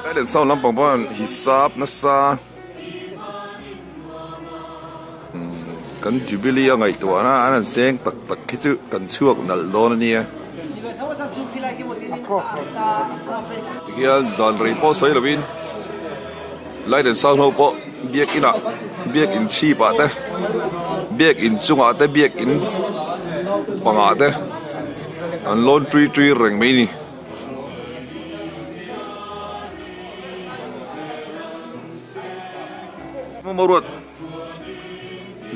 Light and sound lampang pawh hian hisap nasa kan jubilee a ngaihtuah na an han seng tak tak khi chu kan chhuak nalh dawn a nia. Tikhian zan rei pawh sawi lovin light and sound ho pawh biakin ah biakin chhip ah te biakin chungah te biakin pangah te an lawn tui tui reng mai a ni. Maruat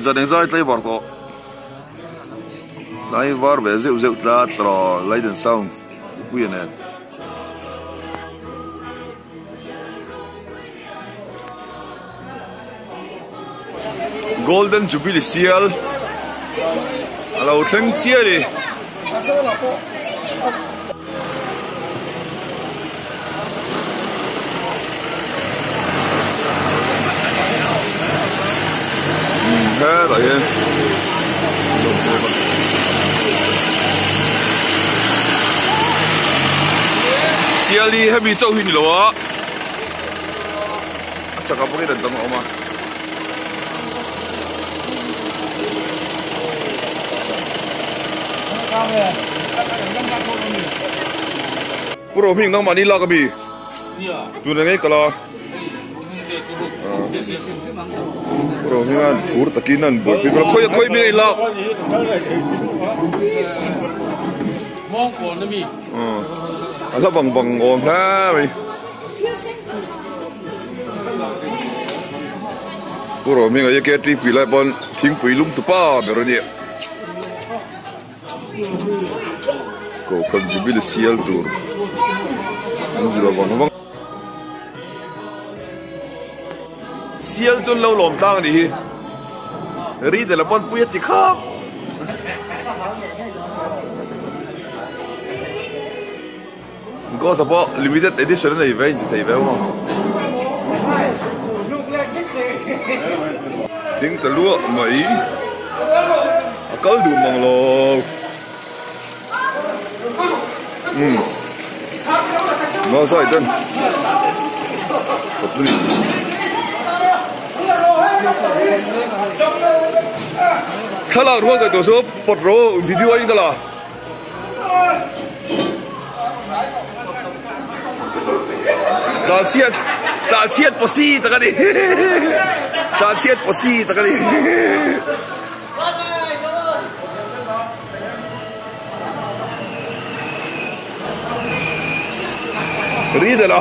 zan engzai tlai var tawh tlai var ve zeuh zeuh tlat tawh light and sound puia nen. Golden Jubilee sial a lo thleng chiah a ni. Hetah hian sial hi hemi chauh hi ni lo a. A chakah bawkin an dang a awm a. Pu Rohming nangmah ni lak a mi? Tuna ngei kal a. Pu Rohming an phur takin an buaipui vel a. Khawi khawi mi a inlak? A hla vang vang awm hle mai. Pu Rohminga hi KTP lai pawn thingpui lum tu pa ber a nia. Kohhran Jubilee sial tur an zir vang vang. Sial chu an lo lawm tlang a nih hi. Ri te la pawn pui a ti khap. Ghost pawh limited edition a nei ve a inti thei ve maw. Ding ta luah mai a kal duh mang lo. Umm Mazai ten Thlalak rual ka tawh chu pawt ro video a in ka la. Tlanchhiat tlanchhiat pawsi tak a ni tlanchhiat pawsi tak a ni. Ri deuh a.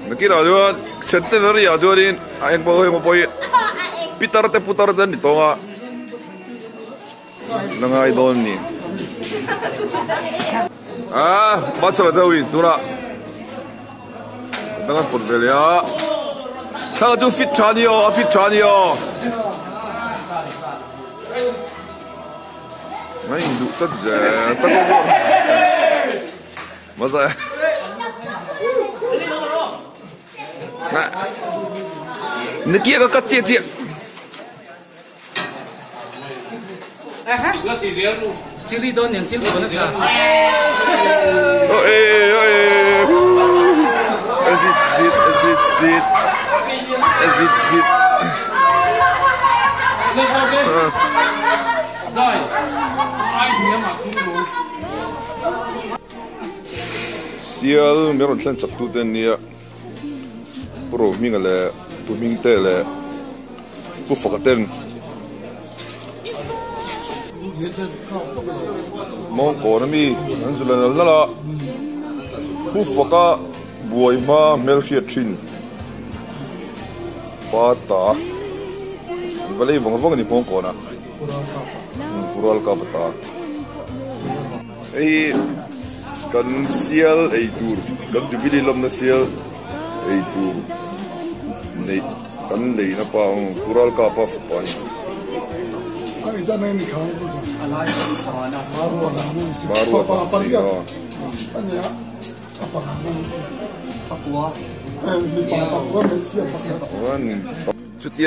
Nakinah chuan centenary ah chuanin a eng pawh emaw pawh hi pitar te putar te an ni tawng a. La ngai dawn ni. Ah, bachelor te ho in tunah dang an pawt ve leh a. Thla chu fit tha ni aw, a fit tha ni aw. Ngai in duh tlat zel tak aw. Maza. Nikia ka kat chiah chiah. Sial min rawn thlen chak tute an nia Pu Rohminga leh Pu Hmingte leh Pu Faka ten Mawngkawn ami an zu la nal nal a Pu Faka buai hma hmelhriat thin pa ta an va lei vawng vawng a ni Mawngkawn ah Pu Ralkapa ta hei kan sial ei tur kan Jubilee lawmna sial ei tur neih. Kan leina pa ang Pu Ralkapa fapa a ni. Chutia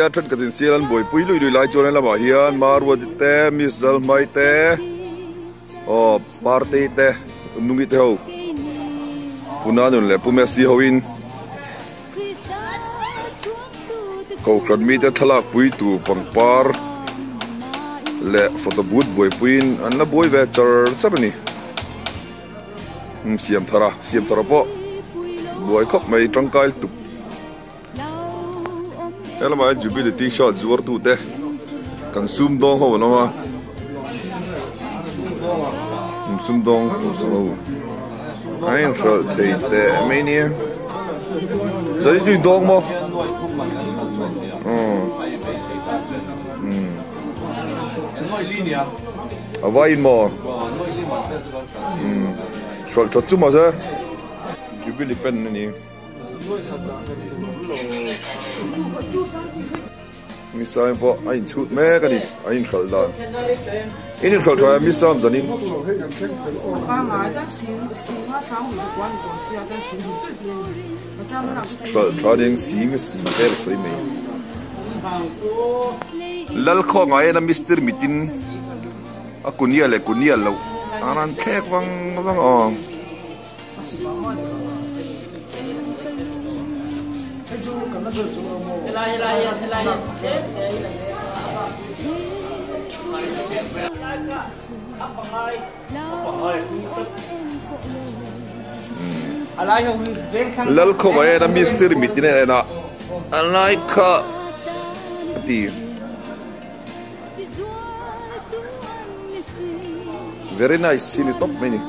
thenkhat in sial an buaipui lui lui lai chuan helamah hian Maruati te Miss Zalhmai te aw Partei te Nungi te ho Puna nun leh Pu Messi ho in Kohhran mite thlalak pui tur pangpar leh photo booth buaipuiin an la buai ve char char a ni. Siam thar a, siam thar pawh buai khawp mai tangkai lutuk. He lamah hian Jubilee t-shirt zuar tu te kan sum dawng ho an awm a, sum dawng ho a inhralh thei teh mai nia. Zai tui dawng maw? A vai in maw? Hralh that chu mahse Jubilee pen a ni. Misaim pawh a inchhut mek a ni, a inhralh dan. In inhralh tha em Misam zanin? Hralh tha aniang sing a sing vel a sawi mai. Lalkhawh ngaiin a mistir mitin a kunia leh kunia loh a rawn thlek vang vang a. Lalkhawmah hian a mistiri mit in a en a, a lai kha a ti. Very nice hi ni tawp mai ni.